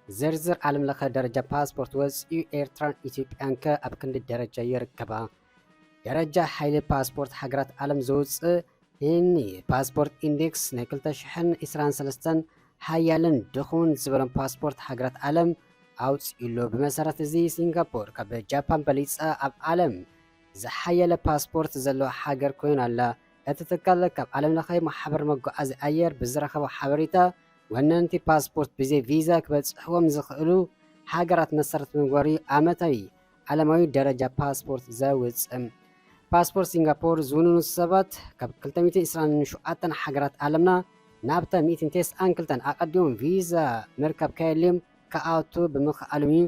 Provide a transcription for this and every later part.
ዝርዝር ዓለም ለኸ ደረጃ ፓስፖርት ወፂኡ ኤርትራን ኢትዮጵያን ከ ኣብ ክንዲ ደረጃ ይርከባ? ደረጃ ሓይሊ ፓስፖርት ሃገራት ዓለም ዘውፅእ ሂኒ ፓስፖርት ኢንዴክስ ናይ ክልተ ሽሕን ዕስራን ሰለስተን ሓያልን ድኹምን ዝበሎም ፓስፖርት ሃገራት ዓለም ኣውፂኡሉ። ብመሰረት እዚ ሲንጋፖር ካብ ጃፓን በሊፃ ኣብ ዓለም ዝሓየለ ፓስፖርት ዘለዋ ሃገር ኮይና ኣላ። እቲ ትካል ካብ ዓለም ለኻዊ ማሕበር መጓዓዚ ኣየር ብዝረኸቦ ሓበሬታ ወነንቲ ፓስፖርት ብዘይ ቪዛ ክበፅሕዎም ዝኽእሉ ሃገራት መሰረት ምግባሩ ዓመታዊ ዓለማዊ ደረጃ ፓስፖርት ዘውፅእ። ፓስፖርት ሲንጋፖር ዝውንኑ ሰባት ካብ ክልተ ሚእትን ዕስራን ሸውዓተን ሃገራት ዓለምና ናብተን ሚእትን ተስዓን ክልተን ኣቐዲሞም ቪዛ ምርካብ ከየድልዮም ክኣቱ ብምኽኣሎም እዩ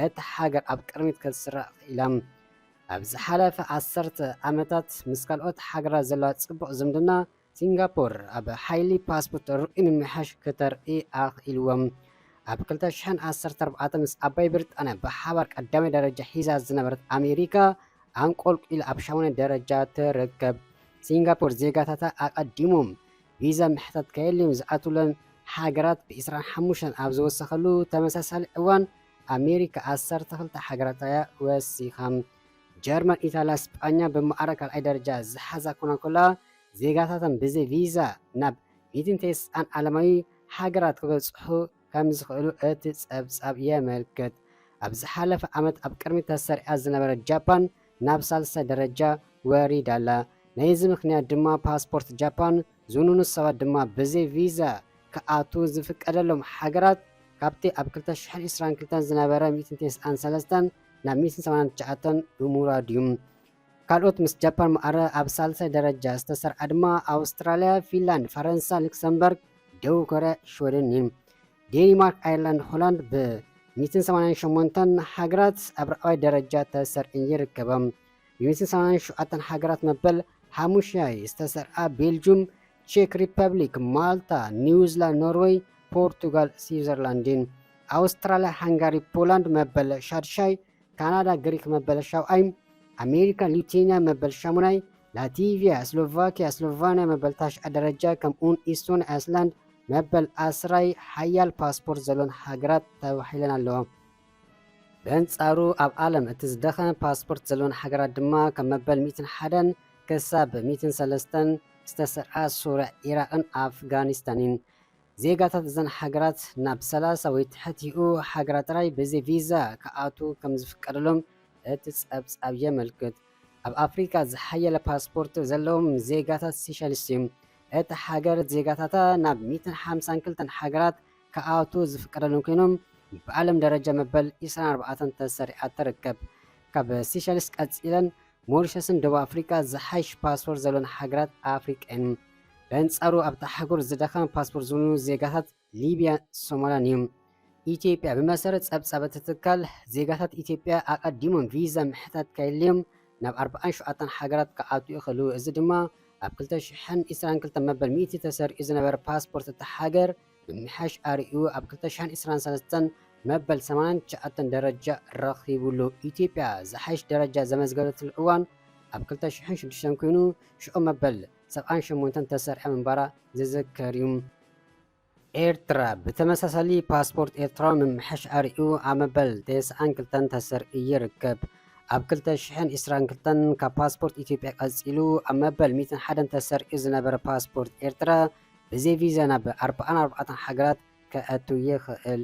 እታ ሃገር ኣብ ቅድሚት ክትስራዕ ክኢላ። ኣብ ዝሓለፈ ዓሰርተ ዓመታት ምስ ካልኦት ሃገራት ዘለዋ ጽቡቕ ዝምድና ሲንጋፖር ኣብ ሓይሊ ፓስፖርት ርኡይ ምምሕያሽ ክተርኢ ኣኽኢልዎም። ኣብ ክልተ ሽሕን ዓሰርተ ኣርባዕተን ምስ ዓባይ ብሪጣንያ ብሓባር ቀዳማይ ደረጃ ሒዛ ዝነበረት ኣሜሪካ ኣንቆልቂሉ ኣብ ሻሙናይ ደረጃ ትርከብ። ሲንጋፖር ዜጋታታ ኣቐዲሞም ቪዛ ምሕታት ከየድልዮም ዝኣትውለን ሃገራት ብ ዕስራን ሓሙሽተን ኣብ ዝወሰኸሉ ተመሳሳሊ እዋን ኣሜሪካ ዓሰርተ ክልተ ሃገራት እያ ወሲኻ። ጀርመን፣ ኢጣልያ፣ ስጳኛ ብማዕረ ካልኣይ ደረጃ ዝሓዛ ክኾና ከለዋ ዜጋታተን ብዘይ ቪዛ ናብ ሚእትን ተስዓን ዓለማዊ ሃገራት ክበጽሑ ከም ዝኽእሉ እቲ ጸብጻብ የመልክት። ኣብ ዝሓለፈ ዓመት ኣብ ቅድሚት ተሰሪዓ ዝነበረት ጃፓን ናብ ሳልሳይ ደረጃ ወሪዳ ኣላ። ናይዚ ምኽንያት ድማ ፓስፖርት ጃፓን ዝውንኑ ሰባት ድማ ብዘይ ቪዛ ክኣትዉ ዝፍቀደሎም ሃገራት ካብቲ ኣብ ክልተ ሽሕን ዕስራን ክልተን ዝነበረ ሚእትን ተስዓን ሰለስተን ናብ ሚእትን ሰማንያን ትሽዓተን ብምውራዱ እዩ። ካልኦት ምስ ጃፓን ማዕረ ኣብ ሳልሳይ ደረጃ ዝተሰርዓ ድማ ኣውስትራልያ፣ ፊንላንድ፣ ፈረንሳ፣ ሉክሰምበርግ፣ ደቡብ ኮርያ፣ ሽወደን እየን። ዴንማርክ፣ ኣየርላንድ፣ ሆላንድ ብ ሚእትን ሰማንያን ሸሞንተን ሃገራት ኣብ ራብዓይ ደረጃ ተሰሪዐን ይርከባ። ብ ሚእትን ሰማንያን ሸውዓተን ሃገራት መበል ሓሙሻይ ዝተሰርዓ ቤልጁም፣ ቼክ ሪፐብሊክ፣ ማልታ፣ ኒውዚላንድ፣ ኖርወይ፣ ፖርቱጋል፣ ስዊዘርላንድን። ኣውስትራልያ፣ ሃንጋሪ፣ ፖላንድ መበል ሻድሻይ፣ ካናዳ፣ ግሪክ መበል ሻውዓይ፣ ኣሜሪካ፣ ሊቱዌንያ መበል ሻሙናይ፣ ላቲቪያ፣ ስሎቫኪያ፣ ስሎቫንያ መበል ታሽዓይ ደረጃ፣ ከምኡውን ኢስቶን፣ ኣይስላንድ መበል ዓስራይ ሓያል ፓስፖርት ዘለወን ሃገራት ተባሂለን ኣለዋ። በንጻሩ ኣብ ዓለም እቲ ዝደኸመ ፓስፖርት ዘለወን ሃገራት ድማ ካብ መበል ሚእትን ሓደን ክሳብ ሚእትን ሰለስተን ዝተሰርዓ ሱርያ፣ ኢራቕን ኣፍጋኒስታንን። ዜጋታት እዘን ሃገራት ናብ ሰላሳ ወይ ትሕቲኡ ሃገራት ጥራይ ብዘይ ቪዛ ክኣትዉ ከም ዝፍቀደሎም እቲ ጸብጻብ የመልክት። ኣብ ኣፍሪካ ዝሓየለ ፓስፖርት ዘለዎም ዜጋታት ሲሸልስ እዮም። እታ ሃገር ዜጋታታ ናብ ሚእትን ሓምሳን ክልተን ሃገራት ክኣትዉ ዝፍቀደሎም ኮይኖም ብዓለም ደረጃ መበል ዕስራን ኣርባዕተን ተሰሪዓ ትርከብ። ካብ ሲሸልስ ቀጺለን ሞሪሸስን ደቡብ ኣፍሪካ ዝሓይሽ ፓስፖርት ዘለወን ሃገራት ኣፍሪቃ እየን። በንጻሩ ኣብታ ኣህጉር ዝደኸመ ፓስፖርት ዝውንኑ ዜጋታት ሊብያን ሶማልያን እዮም። ኢትዮጵያ፣ ብመሰረት ጸብጻብ እቲ ትካል፣ ዜጋታት ኢትዮጵያ ኣቐዲሞም ቪዛ ምሕታት ከየድልዮም ናብ ኣርባዓን ሸውዓተን ሃገራት ክኣትዉ ይኽእሉ። እዚ ድማ ኣብ ክልተ ሽሕን ዕስራን ክልተን መበል ሚእቲ ተሰሪዑ ዝነበረ ፓስፖርት እታ ሃገር ምምሕያሽ ኣርእዩ ኣብ ክልተ ሽሕን ዕስራን ሰለስተን መበል ሰማንያን ትሽዓተን ደረጃ ረኺቡሉ። ኢትዮጵያ ዝሓይሽ ደረጃ ዘመዝገበትሉ እዋን ኣብ ክልተ ሽሕን ሽዱሽተን ኮይኑ፣ ሽዑ መበል ሰብዓን ሸሞንተን ተሰሪዓ ምንባራ ዝዝከር እዩ። ኤርትራ፣ ብተመሳሳሊ ፓስፖርት ኤርትራዊ ምምሕያሽ ኣርእዩ ኣብ መበል ተስዓን ክልተን ተሰሪዑ ይርከብ። ኣብ ክልተ ሽሕን ዕስራን ክልተን ካብ ፓስፖርት ኢትዮጵያ ቀጺሉ ኣብ መበል ሚእትን ሓደን ተሰሪዑ ዝነበረ ፓስፖርት ኤርትራ ብዘይ ቪዛ ናብ ኣርባዓን ኣርባዕተን ሃገራት ከእቱ ይኽእል።